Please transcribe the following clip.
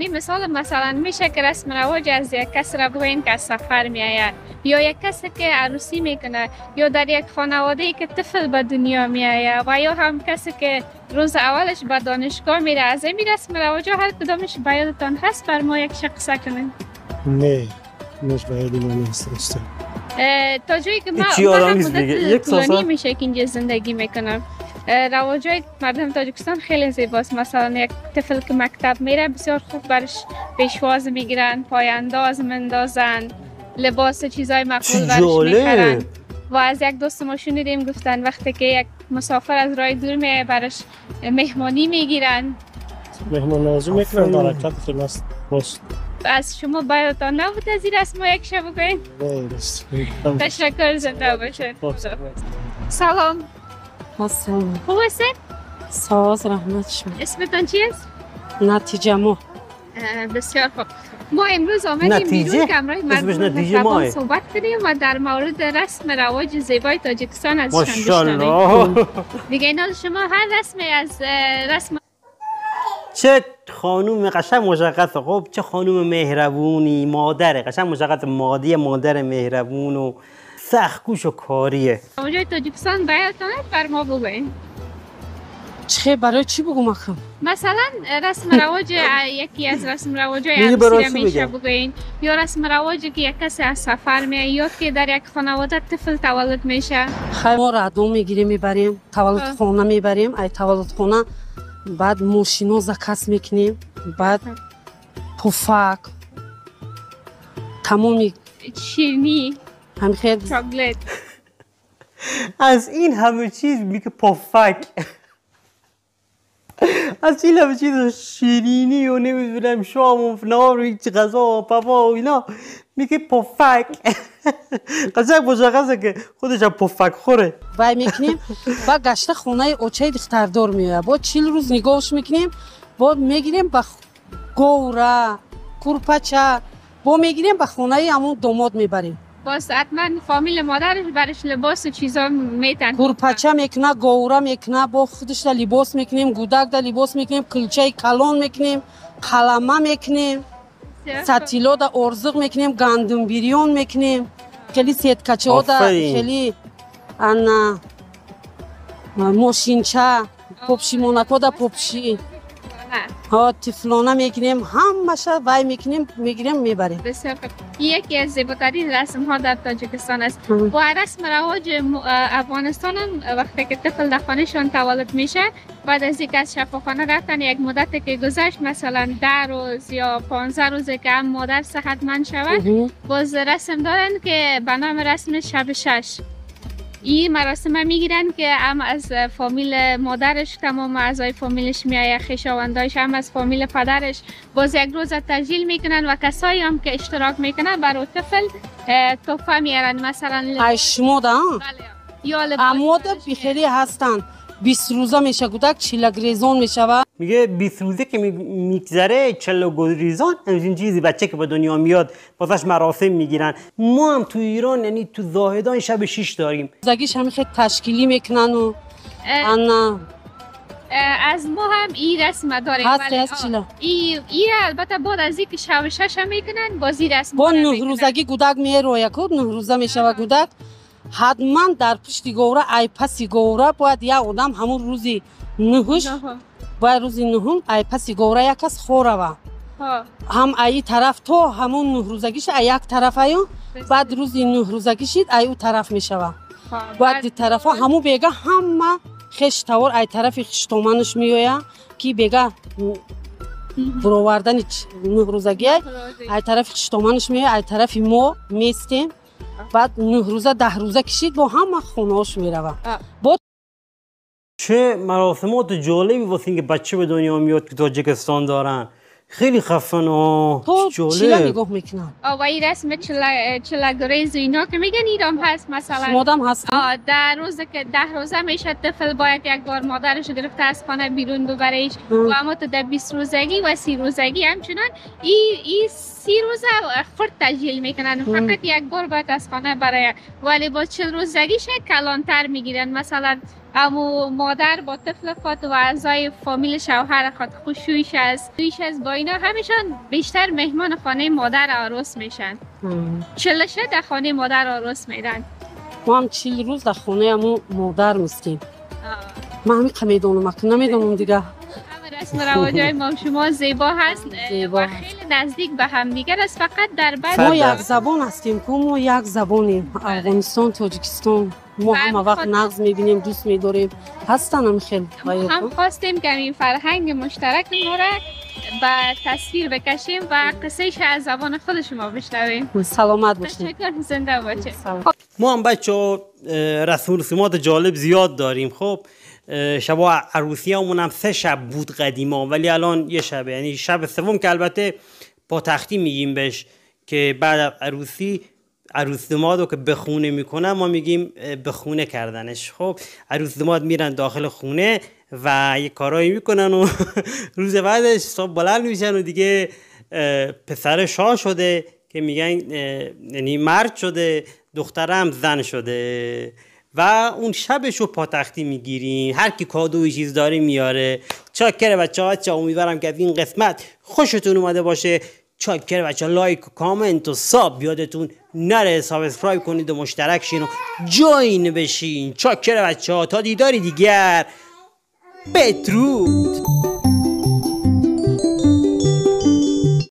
این مثال مثلا میشه که رسم رواج از یک کس را بگوین که از سفر میآید، یا یک کسی که عروسی میکنه، یا در یک خانواده که طفل به دنیا میآید، و یا هم کسی که روز اولش به دانشگاه میره. از این رسم رواج هر کدامش به یادتان هست بر ما یک شخصه کنین؟ نه، مش باید من نیست راسته. تا جایی که ما چی آدم من هم نیست مدت دیگه. یک سال طولانی سال. میشه که اینجا زندگی میکنم. رواجای مردم تاجیکستان خیلی زیباست. مثلا یک طفل که مکتب میره، بسیار خوب برش پیشواز میگیرن، پاینداز مندازن، لباس چیزای مقبول چه برش جالب. میخرن. و از یک دوست ما شنیدیم گفتن وقتی که یک مسافر از راه دور میایه، برش مهمانی میگیرن. مهمان نوازی میکنن. آفرین. در حرکت خیلی است باز. از شما بایدتان نبود از این رسم یک شب بگوین؟ نه، راست. تشکر، زنده باشین. خب. سلام. سلام. خوب هستین؟ ساز، رحمت شما. اسمتان چی است؟ نتیجه ما. بسیار خوب. ما امروز آمدیم نتیجه؟ بیرون که همراه اسمش مردم نتیجه مهربان ماه. صحبت کنیم و در مورد رسم رواج زیبای تاجیکستان ازشان بشنویم. ماشاءالله. دیگه اینا شما هر رسمی از رسم چه خانوم قشنگ مشخصه. خب، چه خانوم مهربونی، مادره، قشنگ مشخصه، مادی مادر مهربون و سختکوش و کاریه. رواجای تاجیکستان بایدتان بر ما بگوین. چه برای چی بگم آخه؟ مثلا رسم رواج، یکی از رسم رواجای میگه عروسی برای را چی میشه بگم؟ بگوین، یا رسم رواجی که یک کسی از سفر میاد، یا که در یک خانواده طفل تولد میشه. خیلی ما ردو میگیریم، میبریم تولد خونه میبریم. ای تولد خونه بعد ماشینا заказ میکنیم، بعد پفک، تمامی. شیرینی. همین خیلی. چاکلت. از این همه چیز میگه پفک، از این همه چیز شیرینی و نمیدونم شام و نهار و هیچ غذا و پوا و اینا میگه پفک. قشنگ مشخصه که خودش هم پفک خوره. وای میکنیم و گشته خونه اوچه دختردار میاد، با 40 روز نگاهش میکنیم، با میگیریم با گوره کورپچه، با میگیریم به خونه همون دوماد میبریم. باز حتما فامیل مادرش برش لباس و چیزا میتن. کورپچه میکنه، گوره میکنه، با خودش دا لباس میکنیم، گودک دا لباس میکنیم، کلچه کلان میکنیم، قلمه میکنیم، سطیلا دا ارزق میکنیم، گندم بیریون میکنیم، خیلی سیتکچه ها دا. آفرین. خیلی انا ماشینچه پپشی موناکو دا پپشی ها تفلانه میکنیم، همشه وای میکنیم، میگیریم، میبریم. بسیار خوب. یکی از زیباترین رسم ها در تاجیکستان است و رسم رواج افغانستان هم وقتی که طفل در خانهشان تولد میشه، بعد از اینکه از شفاخانه رفتن، یک مدت که گذشت، مثلا 10 روز یا 15 روز که هم مادر صحتمند شود، باز رسم دارن که به نام رسم شب شش این مراسم میگیرن که هم از فامیل مادرش تمام اعضای فامیلش میآید، خویشاوندایش، هم از فامیل پدرش. باز یک روز تجلیل میکنن و کسایی هم که اشتراک میکنن برای طفل تحفه میارن، مثلا لباس. ای شما دا؟ بله. یا لباس. اما دا بیخیلی هستن، 20 روزه میشه گودک، چیلک ریزون میشه. میگه 20 روزه که میگذره، چله گریزان، همچین چیزی، بچه که به دنیا میاد واسش مراسم میگیرن. ما هم تو ایران، یعنی تو زاهدان، شب شیش داریم. زگیش همین خیلی تشکیلی میکنن و انا از ما هم این رسم داریم. هست. ولی هست چیلا. ای البته بعد از اینکه شب شش هم میکنن، باز این رسم با رو نه میکنن. روزگی گودک میروی کو 9 روزه میشوه گودک، حتما در پشت گوره، ای پسی گوره باید یک آدم همون روزی نهش باید روزی نهم ای پسی گوره یک کس خوره و هم ای طرف تو همون 9 روزگیش ای یک طرف ایو، بعد روزی 9 روزگیشید ای او طرف میشوه. باید دی طرف ها همون بیگه همه خش تاور ای طرف خشتومنش میویا که بیگه بروردن 9 روزگی ای طرف خشتومنش میویا، ای طرف ما میستیم. بعد 9 روزه، 10 روزه کشید، با همه خونهاش میروه با چه مراسمات جالبی واسه اینکه بچه به دنیا میاد که تاجیکستان دارن. خیلی خفن ها. تو چیلا جالب. نگاه میکنن. و این رسم چله چله گریز و اینا که میگن، ایران هست مثلا. شما هست. در روز که 10 روزه میشه طفل، باید یک بار مادرش رو گرفته از خانه بیرون ببریش. و اما تو در 20 روزگی و 30 روزگی همچنان ای 30 روزه خرد تجلیل میکنن، فقط یک بار باید از خانه برای، ولی با 40 روزگیش کلانتر میگیرن مثلا. امو مادر با طفل خود و اعضای فامیل شوهر خود، خوشویش است، خویش است، با اینا همیشان بیشتر مهمان خانه مادر عروس میشن. چلشه در خانه مادر عروس میرن. ما هم 40 روز در خانه امو مادر میستیم. من همین میدونم، نمیدونم دیگه. رسم رواجای ما شما زیبا هست و خیلی نزدیک به هم دیگر است. فقط در بعد ما یک زبان هستیم که ما یک زبانیم. افغانستان، تاجیکستان، ما همه وقت نغز میبینیم، دوست میداریم، هستن هم خیلی. ما هم خواستیم که این فرهنگ مشترک ما را به تصویر بکشیم و قصه‌اش از زبان خود شما بشنویم. سلامت باشید. تشکر، زنده باشید. ما هم بچه‌ها رسم و رسومات جالب زیاد داریم. خب شبا عروسی همون هم 3 شب بود قدیما، ولی الان یه شبه، یعنی شب سوم که البته با تختی میگیم بهش که بعد از عروسی عروس دماد رو که به خونه میکنن ما میگیم به خونه کردنش. خب عروس دماد میرن داخل خونه و یه کارایی میکنن و روز بعدش صبح بلند میشن و دیگه پسر شاه شده که میگن، یعنی مرد شده، دخترم زن شده و اون شبش رو پاتختی میگیریم. هر کی کادوی چیز داره میاره. چاکر بچه ها، بچه ها امیدوارم که از این قسمت خوشتون اومده باشه. چاکر بچه ها، like و کامنت و sub یادتون نره، subscribe کنید و مشترک شین و join بشین. چاکر بچه ها، تا دیداری دیگر، بدرود.